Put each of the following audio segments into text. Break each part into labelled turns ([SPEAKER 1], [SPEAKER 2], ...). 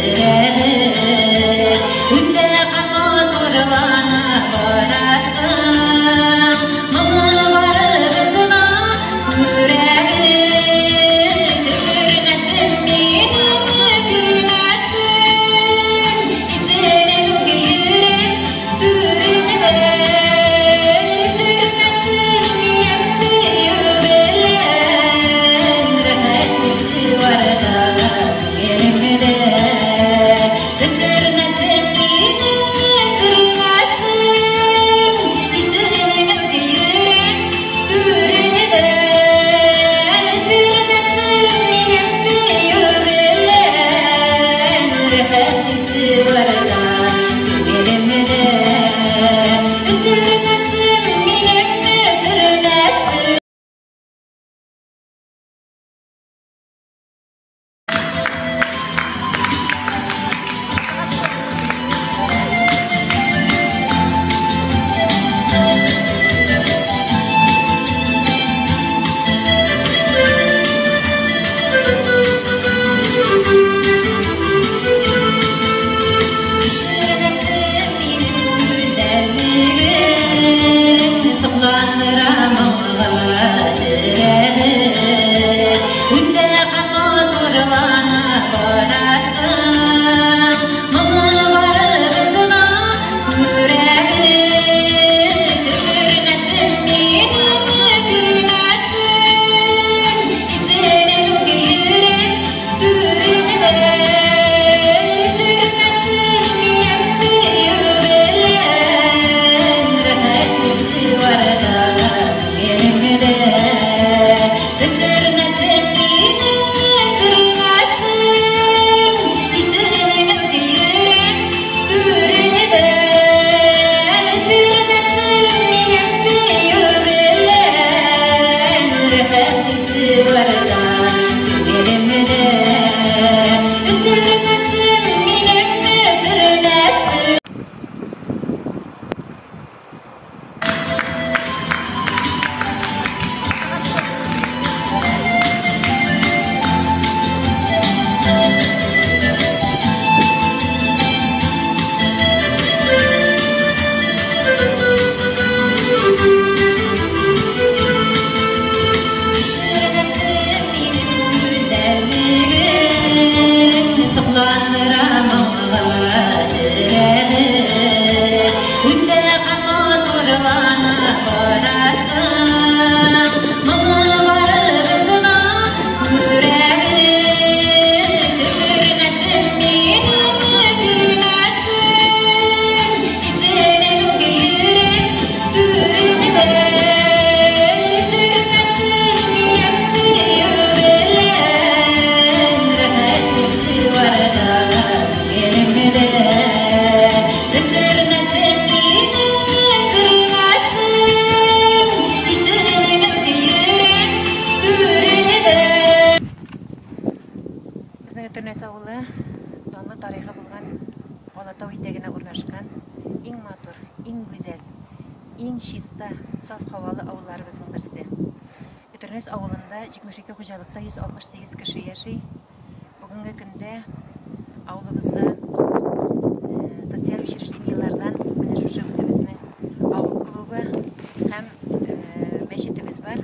[SPEAKER 1] терәбез. Үсә һәм матурлана барасың, моны барыбыз да күрәбез. Өшкермәсен мине, күрмәсен, исемең йөрәк түрендә. Өшкермәсен минем сөю белән, рәхәт исе барда күңелемдә. Өшкермәсен мине, күрмәсен, исемең йөрәк түрендә. Өшкермәсен минем сөю белән, рәхәт исе барда күңелемдә. Өшкермәсен минем, өшкермәсен. Өшкермәсен минем гүзәллегем, сокландыра моңга терәбез. Үсә һәм матурлана барасың, моны барыбыз да күрәбез. Өшкермәсен мине, күрмәсен, исемең йөрәк түрендә. Өшкермәсен минем сөю белән, рәхәт исе барда күңелемдә. Өшкермәсен мине, күрмәсен, исемең йөрәк түрендә. Өшкермәсен минем сөю белән, рәхәт исе барда күңелемдә. Өшкермәсен минем, өшкермәсен. Өшкермәсен минем гүзәллегем, сокландыра моңга терәбез. Үсә һәм матурлана барасың, моны барыбыз да күрәбез. Өшкермәсен мине, күрмәсен, исемең йөрәк түрендә. Өшкермәсен минем сөю белән, рәхәт исе барда күңелемдә. Өшкермәсен мине, күрмәсен, исемең йөрәк түрендә.
[SPEAKER 2] Безнең Өтернәс авылы данлы тарихы булган Алатау итәгенә урнашкан иң матур, иң гүзәл, иң чиста, саф һавалы авылларыбызның берсе. Өтернәс авылында 72 хуҗалыкта 168 кеше яши. Бүгенге көндә авылыбызда социаль учреждениеләрдән менә шушы үзебезнең авыл клубы һәм мәчетебез бар.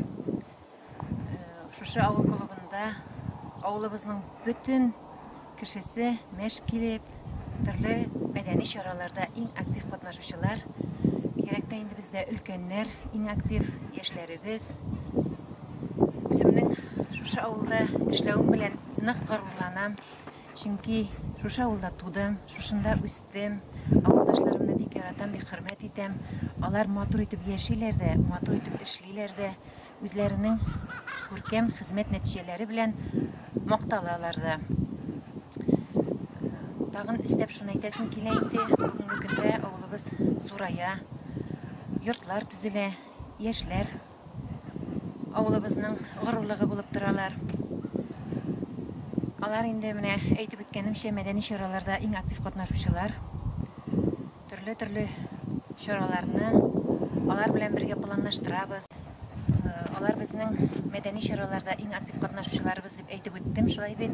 [SPEAKER 2] Шушы авыл клубында авылыбызның бөтен кешесе мәш килеп, төрле мәдәни чараларда иң актив катнашучылар. Бигрәк тә инде бездә өлкәннәр иң актив, яшьләребез. Үземнең шушы авылда эшләвем белән нык горурланам. Чөнки шушы авылда тудым, шушында үстем. Авылдашларымны бик яратам, бик хөрмәт итәм. Алар матур итеп яшиләр дә, матур итеп эшлиләр дә, үзләренең күркәм хезмәт нәтиҗәләре белән макталалар да. Тагын өстәп шуны әйтәсем килә инде, бүгенге көндә авылыбыз зурая, йортлар төзелә, яшьләр авылыбызның горурлыгы булып торалар. Алар инде менә әйтеп үткәнемчә мәдәни чараларда иң актив катнашучылар. Төрле-төрле чараларны алар белән бергә планлаштырабыз. Алар безнең мәдәни чараларда иң актив катнашучыларыбыз дип әйтеп үттем, шулай бит.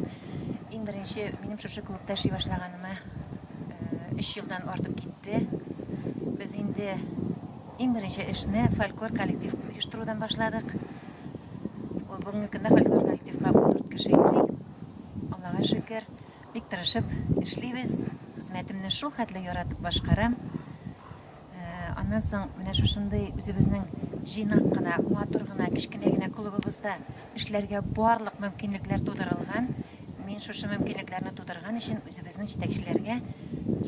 [SPEAKER 2] Иң беренче минем шушы клубта эшли башлаганыма 3 елдан артып китте. Без инде иң беренче эшне фольклор коллектив оештырудан башладык. Ул бүгенге көндә фольклор коллективка 14 кеше йөри. Аллага шөкер, бик тырышып эшлибез. Хезмәтемне шул хәтле яратып башкарам. Аннан соң менә шушындый үзебезнең җыйнак кына, матур гына, кечкенә генә клубыбызда эшләргә барлык мөмкинлекләр тудырылган. Мин шушы мөмкинлекләрне тудырган өчен үзебезнең җитәкчеләргә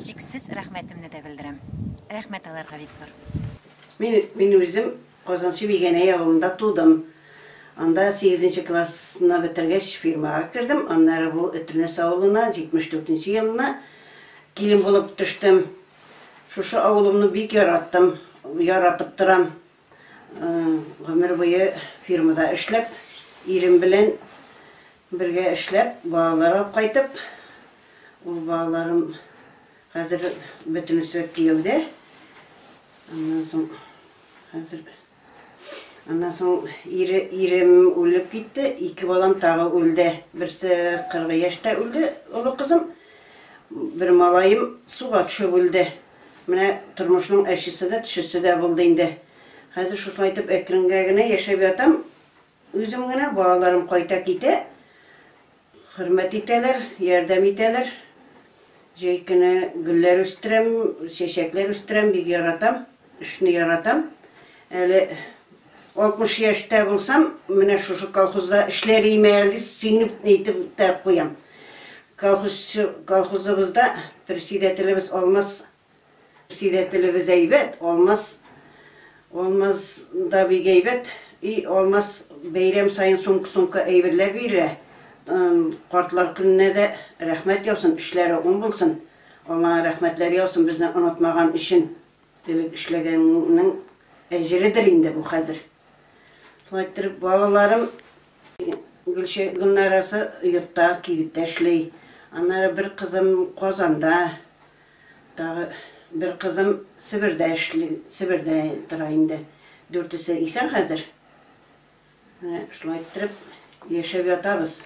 [SPEAKER 2] чиксез рәхмәтемне дә белдерәм. Рәхмәт аларга бик зур.
[SPEAKER 3] Мин үзем Казанчы Бигәнәй авылында тудым. Анда сигезенче классны бетергәч фирмага кердем. Аннары бу Өтернәс авылына 74 нче елны килен булып төштем. Шушы авылымны бик яраттым, яратып торам. Гомер буе фирмада эшләп, ирем белән бергә эшләп, балалар алып кайтып, ул балаларым хәзер бөтенесе кияүдә. Аннан соң хәзер аннан соң ире, ирем үлеп китте, ике балам тагы үлде. Берсе 40 яшьтә үлде, олы кызым. Бер малаем суга төшеп үлде. Менә тормышның әчесе дә, төчесе дә булды инде. Хәзер шушылай итеп әкренгә генә яшәп ятам. Үзем генә, балаларым кайта китә. Хөрмәт итәләр, ярдәм итәләр. Җәй көне гөлләр үстерәм, чәчәкләр үстерәм, бик яратам, эшне яратам. Әле 60 яшьтә булсам, менә шушы колхозда эшләр ием әле дип сөенеп әйтеп тә куям. Колхозчы, колхозыбызда председателебез Алмаз Председателебез әйбәт, Алмаз, Алмаз да бик әйбәт. И Алмаз бәйрәм саен сумка-сумка әйберләр бирә. Картлар көненә дә рәхмәт яусын, эшләре уң булсын. Алланың рәхмәтләре яусын безне онытмаган өчен. Элек эшләгәннең әҗередер инде бу хәзер. Шулай иттереп, балаларым Гөлчә, Гөлнарасы йортта, кибеттә эшли. Аннары бер кызым Казанда. Тагы бер кызым Себердә эшли, Себердә тора инде. Дүртесе исән хәзер. Менә шулай иттереп яшәп ятабыз.